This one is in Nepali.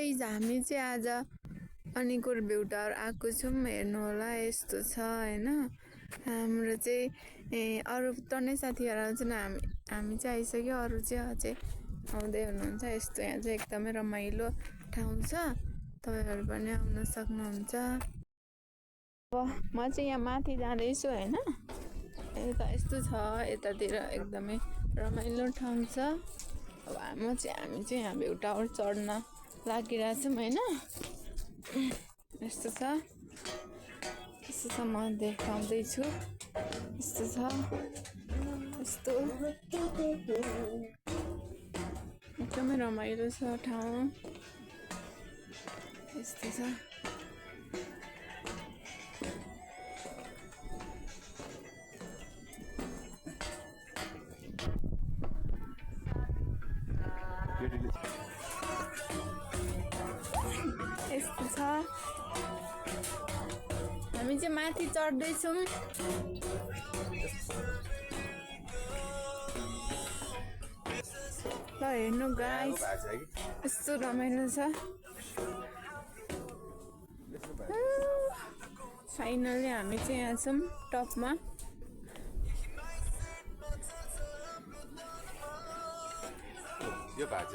गाइज हामी चाहिँ आज अनिकोर भ्यू टावर आएको छौँ। हेर्नु होला यस्तो छ हैन। हाम्रो चाहिँ अरू टन्नै साथीहरू आउँछन्, हामी चाहिँ आइसक्यो। अरू चाहिँ अझै आउँदै हुनुहुन्छ। यस्तो यहाँ चाहिँ एकदमै रमाइलो ठाउँ छ, तपाईहरु पनि आउन सक्नुहुन्छ। अब म चाहिँ यहाँ माथि जाँदैछु हैन। यस्तो छ, यतातिर एकदमै रमाइलो ठाउँ छ। अब हामी चाहिँ यहाँ भ्यू टावर चढ्न लागिरहेछौँ हैन। यस्तो छ, म देखाउँदैछु। यस्तो छ, यस्तो एकदमै रमाइलो छ ठाउँ। यस्तो छ, यस्तो छ। हामी चाहिँ माथि चढ्दैछौँ। ल हेर्नु गाइस, यस्तो रमाइलो छ। फाइनली हामी चाहिँ यहाँ छौँ टपमा। यो भाज